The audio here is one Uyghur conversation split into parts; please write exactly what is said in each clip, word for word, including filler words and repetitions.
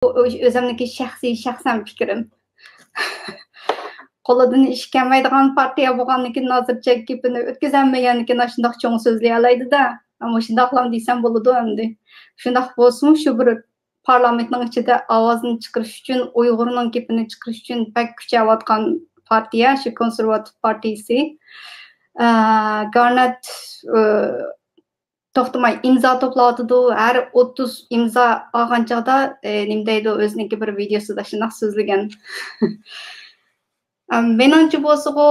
ئۆزۈمنىڭكى شەخسىي، شەخسەن پىكرىم. قولىدىن ئىش كەلمەيدىغان پارتىيە بولغاندىكىن، ھازىرچە گېپىنى ئۆتكۈزەلمىگەنىكىن، ئاشۇنداق چوڭ سۆزلىيەلەيدۇ-دە. مۇشۇنداقلام دېسەم بولىدۇ ئەمدى. شۇنداق بولسىمۇ، شۇ بىر پارلامېنتنىڭ ئىچىدە ئاۋازىنى چىقىرىش ئۈچۈن، ئۇيغۇرنىڭ گېپىنى چىقىرىش ئۈچۈن بەك كۈچەۋاتقان پارتىيە شۇ كونسېرۋاتىپ پارتىيىسى. ئە، گارنەت، ئە، توختىماي ئىمزا توپلاۋاتىدۇ. ھەر ئوتتۇز ئىمزا ئالغان چاغدا، ئە، نېمە دەيدۇ، ئۆزىنىڭكى بىر ۋىدىيوسىدا شۇنداق سۆزلىگەن. ئەم، مېنىڭچە بولسىغۇ،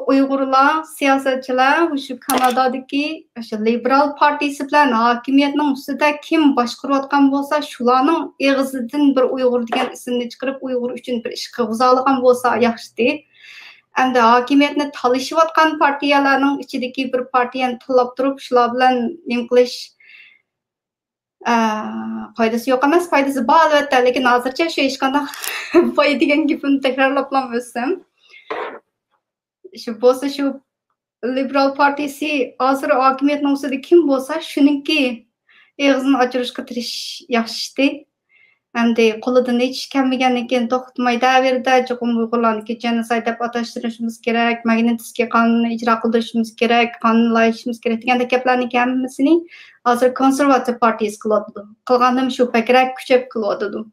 ئۇيغۇرلار، سىياسەتچىلەر مۇشۇ كانادادىكى ئاشۇ لىبېرال پارتىيىسى بىلەن ھاكىمىيەتنىڭ ئۈستىدە كىم باشقۇرۇۋاتقان بولسا، شۇلارنىڭ ئېغىزىدىن بىر ئۇيغۇر دېگەن ئىسىمنى چىقىرىپ، ئۇيغۇر ئۈچۈن بىر ئىش قىلغۇزالىغان بولسا ياخشىتى. ئەمدى ھاكىمىيەتنى تالىشىۋاتقان پارتىيەلەرنىڭ ئىچىدىكى بىر پارتىيەنى تاللاپ تۇرۇپ، شۇلار بىلەن نېمە قىلىش، ئە، پايدىسى يوق ئەمەس، پايدىسى بار ئەلۋەتتە، لېكىن ھازىرچە شۇ ھېچقانداق پايدا دېگەن گېپىمنى تەكرارلاپلا ئۆتسەم. شۇ بولسا شۇ لىبېرال پارتىيىسى ھازىر ھاكىمىيەتنىڭ ئۈستىدە كىم بولسا، شۇنىڭكى ئېغىزىنى ئاچۇرۇشقا تىرىشىش ياخشى ئىشتى. ئەمدى قولىدىن ھېچ ئىش كەلمىگەندىن كېيىن توختىماي دەۋېرىدە، چوقۇم ئۇيغۇرلارنىڭكى جېنوسايد دەپ ئاتاشتۇرۇشىمىز كېرەك، ماگنىتسكىي قانۇنىنى ئىجرا قىلدۇرۇشىمىز كېرەك، قانۇن لايىھىلىشىمىز كېرەك دېگەندەك گەپلەرنىڭكى ھەممىسىنى ھازىر كونسېرۋاتىپ پارتىيىسى قىلىۋاتىدۇ. قىلغاندىمۇ شۇ بەكرەك كۈچەپ قىلىۋاتىدۇ.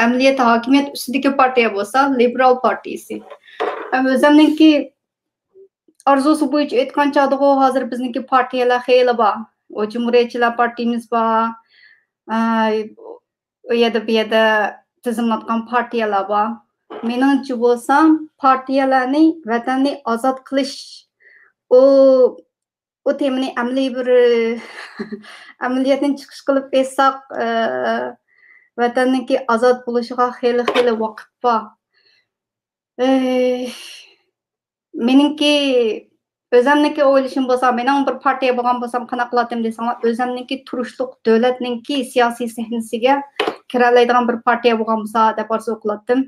ئەمەلىيەتتە ھاكىمىيەت ئۈستىدىكى پارتىيە بولسا لىبېرال پارتىيىسى. ھەم ئۆزۈمنىڭكى ئارزۇسى بويىچە ئېيتقان چاغدىغۇ، ھازىر بىزنىڭكى پارتىيەلەر خېلى بار. ئۇ جۇمھۇرىيەتچىلەر پارتىيىمىز بار. ئاي، ئۇ يەردە، بۇ يەردە تىزىملاتقان پارتىيەلەر بار. مېنىڭچە بولسا، پارتىيەلەرنى ۋەتەننى ئازاد قىلىش، ئۇ، ئۇ تېمىنى ئەمەلىي بىر ئەمەلىيەتتىن چىقىش قىلىپ ئېيتساق، ئە، ۋەتەننىڭكى ئازاد بولۇشىغا خېلى، خېلى ۋاقىت بار. ئەي، مېنىڭكى، ئۆزەمنىڭكى ئويلىشىم بولسا، مېنىڭ بىر پارتىيە بولغان بولسام قانداق قىلاتتىم دېسەڭلار، ئۆزەمنىڭكى تۇرۇشلۇق دۆلەتنىڭكى سىياسىي سەھنىسىگە كىرەلەيدىغان بىر پارتىيە بولغان بولسا دەپ ئارزۇ قىلاتتىم.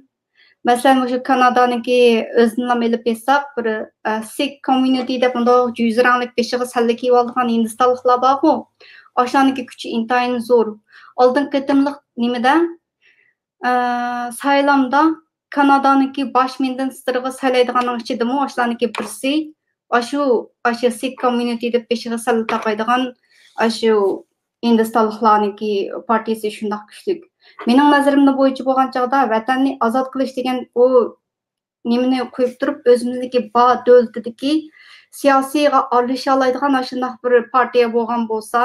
مەسىلەن، مۇشۇ كانادانىڭكى ئۆزىنىلا ئېلىپ ئېيتساق، بىر، ئە، سىك كوميۇنىتى دەپ مۇنداق جۈزە رەڭلىك بېشىغا سەللە كىيىۋالىدىغان ھىندىستانلىقلار بارغۇ، ئاشۇلارنىڭكى كۈچى ئىنتايىن زور. ئالدىنقى قېتىملىق نېمىدە، ئە، سايلامدا كانادانىڭكى باش مىنىستىرغا سايلايدىغاننىڭ ئىچىدىمۇ ئاشۇلارنىڭكى بىرسى، ئاشۇ، ئاشۇ سىك كوميۇنىتى دەپ بېشىغا سەللە تاقايدىغان ئاشۇ ھىندىستانلىقلارنىڭكى پارتىيىسى شۇنداق كۈچلۈك. مېنىڭ نەزىرىمدە بويىچە بولغان چاغدا ۋەتەننى ئازاد قىلىش دېگەن ئۇ نېمىنى قويۇپ تۇرۇپ، ئۆزىمىزنىڭكى بار دۆلىتىدىكى سىياسىيغا ئارىلىشالايدىغان ئاشۇنداق بىر پارتىيە بولغان بولسا،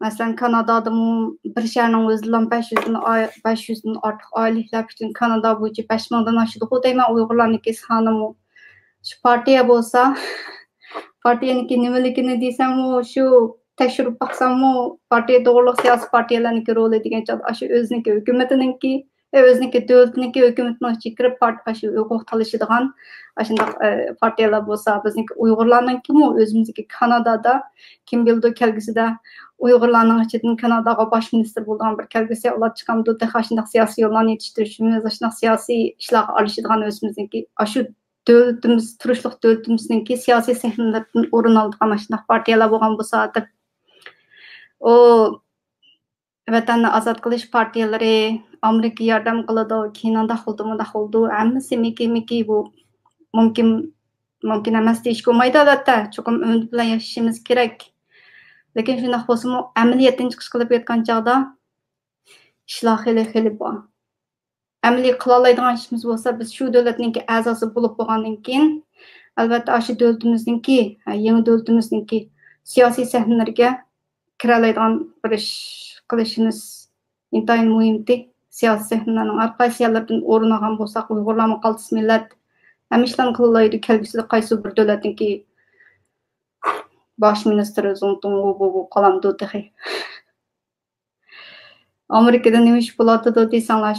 مەسىلەن، كانادادىمۇ بىر شەھەرنىڭ ئۆزىدىلا بەش يۈزدىن ئا-، بەش يۈزدىن ئارتۇق ئائىلىلەر پۈتۈن كانادا بويىچە بەش مىڭدىن ئاشىدىغۇ دەيمەن، ئۇيغۇرلارنىڭكى سانىمۇ. شۇ پارتىيە بولسا، پارتىيەنىڭكى نېمىلىكىنى دېسەممۇ، شۇ تەكشۈرۈپ باقساممۇ، پارتىيە توغرۇلۇق سىياسىي پارتىيەلەرنىڭكى رولى دېگەن چاغدا، ئاشۇ ئۆزىنىڭكى ھۆكۈمىتىنىڭكى، ئۆزىنىڭكى دۆلىتىنىڭكى ھۆكۈمىتىنىڭ ئىچىگە كىرىپ، پارت-، ئاشۇ ھوقۇق تالىشىدىغان، ئاشۇنداق، ئە، پارتىيەلەر بولسا، بىزنىڭكى ئۇيغۇرلارنىڭكىمۇ ئۆزىمىزنىڭكى كانادادا، كىم بىلىدۇ، كەلگۈسىدە ئۇيغۇرلارنىڭ ئىچىدىن كاناداغا باش مىنىستىر بولىدىغان بىر كەلگۈسى ئاۋلاد چىقامدۇ، تېخى ئاشۇنداق سىياسىي يوللارنى يېتىشتۈرۈشىمىز، ئاشۇنداق سىياسىي ئىشلارغا ئارىلىشىدىغان ئۆزىمىزنىڭكى ئاشۇ دۆلىتىمىز، تۇرۇشلۇق دۆلىتىمىزنىڭكى سىياسىي سەھنىلىرىدىن ئورۇن ئالىدىغان ئاشۇنداق پارتىيەلەر بولغان بولسا دەپ. ئۇ ۋەتەننى ئازاد قىلىش پارتىيەلىرى، ئامېرىكا ياردەم قىلىدۇ، كېيىن ئانداق قىلدى، مۇنداق قىلدى، ھەممىسى مىكى مىكى بۇ. مۇمكىن، مۇمكىن ئەمەس دېيىشكە بولمايدۇ، ئەلۋەتتە. چوقۇم ئۈمىد بىلەن ياشىشىمىز كېرەك. لېكىن شۇنداق بولسىمۇ، ئەمەلىيەتتىن چىقىش قىلىپ ئېيتقان چاغدا ئىشلار خېلى، خېلى بار. ئەمەلىي قىلالايدىغان ئىشىمىز بولسا، بىز شۇ دۆلەتنىڭكى ئەزاسى بولۇپ بولغاندىن كېيىن، ئەلۋەتتە، ئاشۇ دۆلىتىمىزنىڭكى، ھە، يېڭى دۆلىتىمىزنىڭكى سىياسىي سەھنىلىرىگە كىرەلەيدىغان بىر ئىش قىلىشىمىز ئىنتايىن مۇھىمتى. سىياسىي سەھنىلەرنىڭ ھەر قايسى يەرلىرىدىن ئورۇن ئالغان بولساق، ئۇيغۇرلارمۇ قالتىس مىللەت، ھەممە ئىشلارنى قىلالايدۇ. كەلگۈسىدە قايسى بىر دۆلەتنىڭكى باش مىنىستىرى زۇڭتۇڭ بۇ، بۇ، بۇ قالامدۇ تېخى. ئامېرىكىدا نېمە ئىش بولاتىدۇ دېسەڭلار،